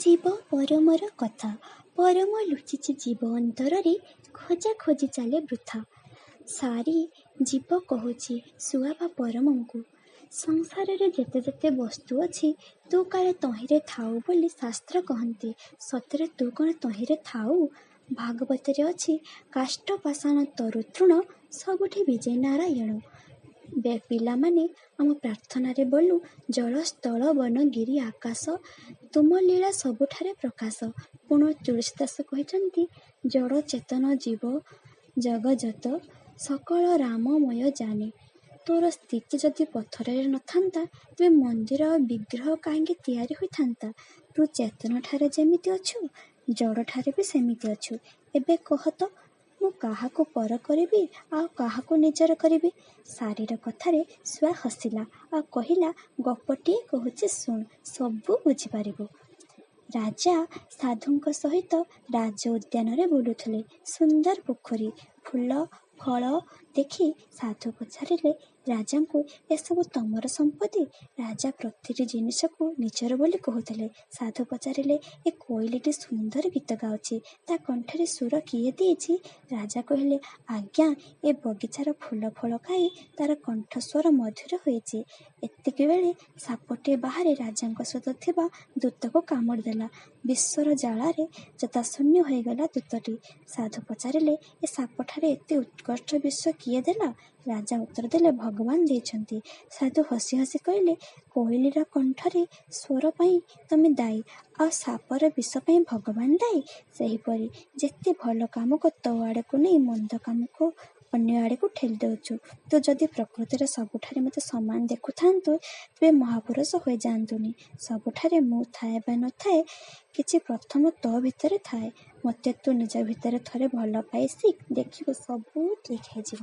ଜୀବ ପରମର କଥା। ପରମ ଲୁଚିଛି ଜୀବ ଅନ୍ତରରେ, ଖୋଜା ଖୋଜି ଚାଲେ ବୃଥା। ଶାରୀ ଜୀବ କହୁଛି ଶୁଆ ବା ପରମଙ୍କୁ, ସଂସାରରେ ଯେତେ ଯେତେ ବସ୍ତୁ ଅଛି, ତୁ କାଳେ ତହିଁରେ ଥାଉ ବୋଲି ଶାସ୍ତ୍ର କହନ୍ତି। ସତରେ ତୁ କ'ଣ ତହିଁରେ ଥାଉ? ଭାଗବତରେ ଅଛି, କାଷ୍ଠ ପାଷାଣ ତରୁ ତୃଣ ସବୁଠି ବିଜେ ନାରାୟଣ। ପିଲାମାନେ, ଆମ ପ୍ରାର୍ଥନାରେ ବୋଲୁ, ଜଳ ସ୍ଥଳ ବନ ଗିରି ଆକାଶ, ତୁମ ଲୀଳା ସବୁଠାରେ ପ୍ରକାଶ। ପୁଣି ତୁଳସୀ ଦାସ କହିଛନ୍ତି, ଜଡ଼ ଚେତନ ଜୀବ ଜଗ ଯତ, ସକଳ ରାମମୟ ଜାନେ। ତୋର ସ୍ଥିତି ଯଦି ପଥରରେ ନଥାନ୍ତା, ତେବେ ମନ୍ଦିର ଆଉ ବିଗ୍ରହ କାହିଁକି ତିଆରି ହୋଇଥାନ୍ତା? ତୁ ଚେତନଠାରେ ଯେମିତି ଅଛୁ, ଜଡ଼ଠାରେ ବି ସେମିତି ଅଛୁ। ଏବେ କହ ତ, ମୁଁ କାହାକୁ ପର କରିବି ଆଉ କାହାକୁ ନିଜର କରିବି? ଶାରୀର କଥାରେ ଶୁଆ ହସିଲା ଆଉ କହିଲା, ଗପଟିଏ କହୁଛି ଶୁଣ, ସବୁ ବୁଝିପାରିବୁ। ରାଜା ସାଧୁଙ୍କ ସହିତ ରାଜ ଉଦ୍ୟାନରେ ବୁଲୁଥିଲେ। ସୁନ୍ଦର ପୋଖରୀ, ଫୁଲ ଫଳ ଦେଖି ସାଧୁ ପଚାରିଲେ ରାଜାଙ୍କୁ, ଏସବୁ ତମର ସମ୍ପତ୍ତି? ରାଜା ପ୍ରତିଟି ଜିନିଷକୁ ନିଜର ବୋଲି କହୁଥିଲେ। ସାଧୁ ପଚାରିଲେ, ଏ କୋଇଲିଟି ସୁନ୍ଦର ଗୀତ ଗାଉଛି, ତା କଣ୍ଠରେ ସୁର କିଏ ଦେଇଛି? ରାଜା କହିଲେ, ଆଜ୍ଞା, ଏ ବଗିଚାର ଫୁଲ ଫଳ ଖାଇ ତାର କଣ୍ଠସ୍ୱର ମଧୁର ହୋଇଛି। ଏତିକିବେଳେ ସାପଟିଏ ବାହାରି ରାଜାଙ୍କ ସହିତ ଥିବା ଦୂତକୁ କାମୁଡ଼ି ଦେଲା। ବିଷର ଜ୍ୱାଳାରେ ଚେତାଶୂନ୍ୟ ହୋଇଗଲା ଦୂତଟି। ସାଧୁ ପଚାରିଲେ, ଏ ସାପଠାରେ ଏତେ ଉତ୍କଟ ବିଷ କିଏ ଦେଲା? ରାଜା ଉତ୍ତର ଦେଲେ, ଭଗବାନ ଦେଇଛନ୍ତି। ସାଧୁ ହସି ହସି କହିଲେ, କୋଇଲିର କଣ୍ଠରେ ସ୍ୱର ପାଇଁ ତମେ ଦାୟୀ, ଆଉ ସାପର ବିଷ ପାଇଁ ଭଗବାନ ଦାୟୀ। ସେହିପରି ଯେତେ ଭଲ କାମକୁ ତୋ ଆଡ଼କୁ ନେଇ ମନ୍ଦ କାମକୁ ଅନ୍ୟ ଆଡ଼କୁ ଠେଲି ଦେଉଛୁ। ତୁ ଯଦି ପ୍ରକୃତିରେ ସବୁଠାରେ ମୋତେ ସମାନ ଦେଖୁଥାନ୍ତୁ, ତେବେ ମହାପୁରୁଷ ହୋଇଯାଆନ୍ତୁନି। ସବୁଠାରେ ମୁଁ ଥାଏ ବା ନଥାଏ, କିଛି ପ୍ରଥମ ତୋ ଭିତରେ ଥାଏ। ମୋତେ ତୁ ନିଜ ଭିତରେ ଥରେ ଭଲ ପାଇ ଶିଖ, ଦେଖିବୁ ସବୁ ଠିକ୍ ହେଇଯିବ।